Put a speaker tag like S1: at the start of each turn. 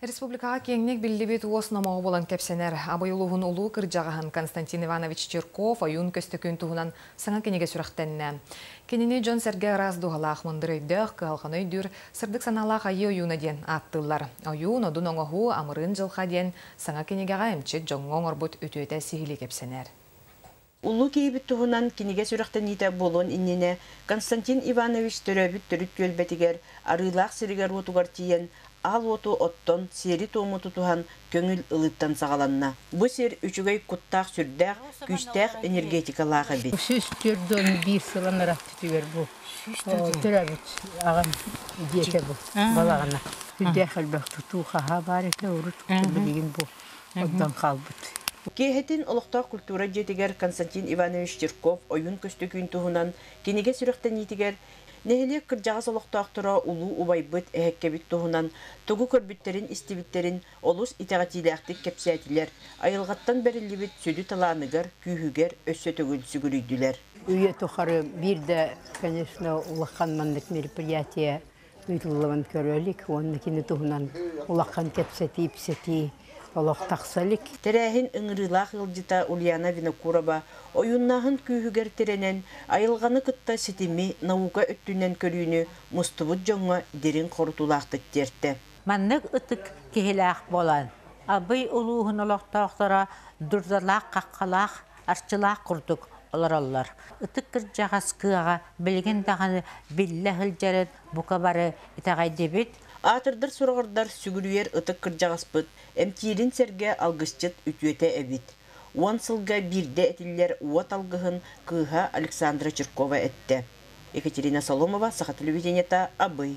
S1: Республикаҕа киэҥник биллибит уос номоҕо буолан кэпсэнэр Абый улууһун улуу кырдьаҕаһын Константин Иванович Чирков ойуун Көстөкүүн туһунан саҥа кинигэ сүрэхтэннэ. Кинини дьон-сэргэ ыраас дууһалаах, мындыр өйдөөх, кыһалҕаны өйдүүр, сырдык санаалаах айыы ойууна диэн ааттыыллар. Ойуун, одун оҥоһуу, амырыын дьылҕа диэн саҥа кинигэҕэ эмчит дьоҥҥо оҥорбут үтүөтэ сиһилии кэпсэнэр.
S2: Улуу киһибит туһунан кинигэ сүрэхтэниитэ буолуон иннинэ Константин Иванович төрөөбүт төрүт түөлбэтигэр Арыылаах сиригэр-уотугар тиийэн аал уоту оттон, сиэри-туому тутуһан көҥүл ылыыттан саҕаланна. Бу сир үчүгэй куттаах-сүрдээх, күүстээх энергетикалаах эбит.
S3: 141 сыл анараа өттүгэр бу төрөөбүт аҕам дьиэтэ бу балаҕана. Сүрдээх элбэх тутуу-хаһаа баар этэ урут, билигин бу онтон хаалбыт.
S2: Киэһэтин олохтоох культура дьиэтигэр Константин Иванович Чирков Ойуун Көстөкүүн туһунан кинигэ сүрэхтэниитигэр нэһилиэк кырдьаҕас олохтоохторо улуу убайбыт, эһэккэбит туһунан тугу көрбүттэрин-истибиттэрин олус итэҕэтиилээхтик кэпсээтилэр, айылҕаттан бэриллибит сүдү талааныгар, күүһүгэр өссө төгүл сүгүрүйдүлэр.
S3: Үйэ тухары биир да, конечно, улахан маннык мероприятие ыытыллыбын көрө илик уонна кини туһунан улахан кэпсэтии-ипсэтии олох тахса илик.
S2: Тэрээһин ыҥырыылаах ыалдьыта Ульяна Винокурова ойууннааһын күүһүгэр тирэнэн, айылҕаны кытта ситими наука өттүнэн көрүүнү мустубут дьоҥҥо дириҥ хорутуулаахтык тиэртэ.
S4: Маннык ытык киһилээх буолан, Абый улууһун олохтоохторо дурдалаах-хаххалаах, арчылаах курдук олороллор. Ытык кырдьаҕас кыаҕа билигин даҕаны биллэ сылдьарын бука бары итэҕэйдибит.
S2: Аатырдар сураҕырдар сүгүрүйэр ытык кырдьаҕаспыт эмтиирин сэргэ алгысчыт үтүөтэ эбит. Уон сылга биирдэ этиллэр уот алгыһын кыыһа Александра Чиркова эттэ. Екатерина Соломова, Саха телевидениета, Абый.